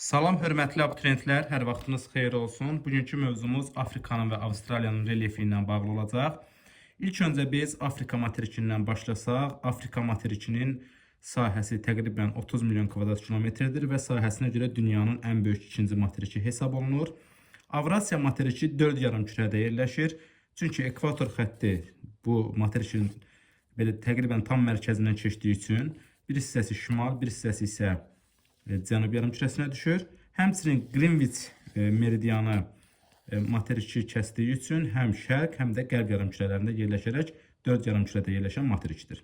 Salam hörmətli abituriyentlər, hər vaxtınız xeyir olsun. Bugünkü mövzumuz Afrikanın və Avstraliyanın relyefi ilə bağlı olacaq. İlk öncə biz Afrika materikindən başlasaq, Afrika materikinin sahəsi təqribən 30 milyon kvadrat kilometrdir və sahəsinə görə dünyanın ən böyük ikinci materiki hesab olunur. Avrasiya materiki 4 yarım kürədə yerləşir. Çünki ekvator xətti bu materikin belə təqribən tam mərkəzindən keçdiyi üçün bir hissəsi şimal, bir hissəsi isə cənub yarımkürəsinə düşür. Həmçinin Greenwich meridianı materiki kəsdiyi üçün həm şərq, həm də qərb yarımkürələrində yerləşərək 4 yarımkürədə yerləşən materikdir.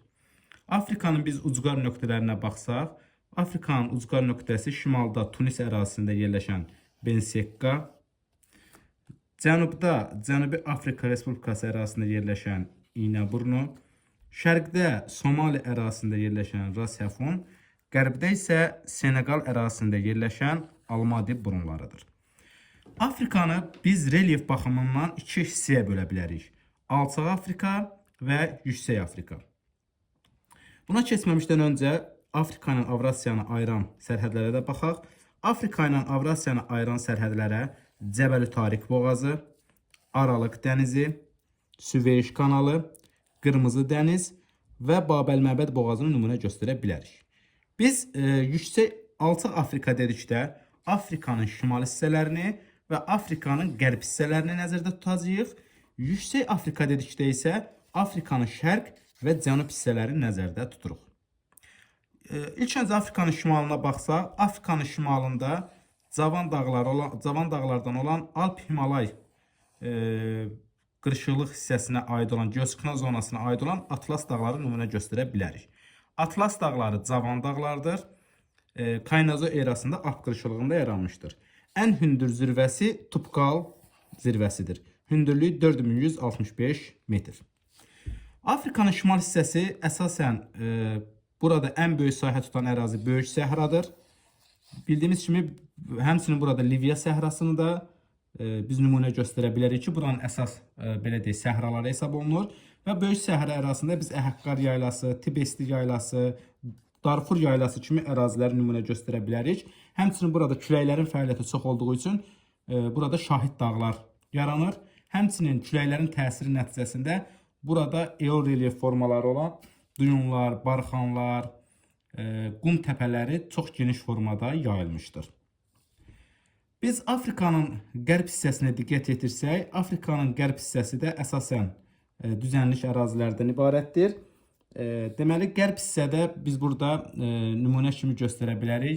Afrikanın biz ucqar nöqtələrinə baxsaq, Afrikanın ucqar nöqtəsi şimalda Tunis ərazisində yerləşən Bensekka, cənubda Cənubi Afrika Respublikası ərazisində yerləşən İynəburnu, şərqdə Somali ərazisində yerləşən Ras Hafun, qərbdə isə Seneqal ərazisində yerləşən Almadi burunlarıdır. Afrikanı biz relyef baxımından iki hissəyə bölə bilərik. Alçaq Afrika və Yüksək Afrika. Buna keçməmişdən öncə Afrika ilə Avrasiyanı ayıran sərhədlərə də baxaq. Afrika ilə Avrasiyanı ayıran sərhədlərə Cəbəlü Tariq boğazı, Aralıq dənizi, Süveyş kanalı, Qırmızı dəniz və Babəl-Məbəd boğazını nümunə göstərə bilərik. Biz yüksək alçaq Afrika dedikdə Afrikanın şimal hissələrini və Afrikanın qərb hissələrini nəzərdə tutacağıq. Yüksək Afrika dedikdə isə Afrikanın şərq və cənub hissələrini nəzərdə tuturuq. İlk öncə Afrikanın şimalına baxsaq, Afrikanın şimalında Cavan dağları olan, Cavan dağlardan olan Alp Himalay qırışıqlıq hissəsinə aid olan, geosiklinal zonasına aid olan Atlas dağları nümunə göstərə bilərik. Atlas dağları Cavan dağlardır. Kaynazo erasında Alp qırışıqlığında yaranmışdır. Ən hündür zirvəsi Tubkal zirvəsidir. Hündürlüyü 4165 metr. Afrikanın şimal hissəsi əsasən burada ən böyük sahə tutan ərazi Böyük Səhradır. Bildiyimiz kimi həmçinin burada Liviya səhrasını da biz nümunə göstərə bilərik ki, buranın əsas belə deyək səhraları hesab olunur və Böyük Səhra ərazisində biz Əhəqqar yaylası, Tibesti yaylası, Darfur yaylası kimi əraziləri nümunə göstərə bilərik. Həmçinin burada küləklərin fəaliyyəti çox olduğu üçün burada şahid dağlar yaranır. Həmçinin küləklərin təsiri nəticəsində burada eol relyef formaları olan düyünlar, barxanlar, qum təpələri çox geniş formada yayılmışdır. Biz Afrikanın qərb hissəsinə diqqət yetirsək, Afrikanın qərb hissəsi də əsasən düzənlik ərazilərdən ibarətdir. Deməli, qərb hissədə biz burada nümunə kimi göstərə bilərik.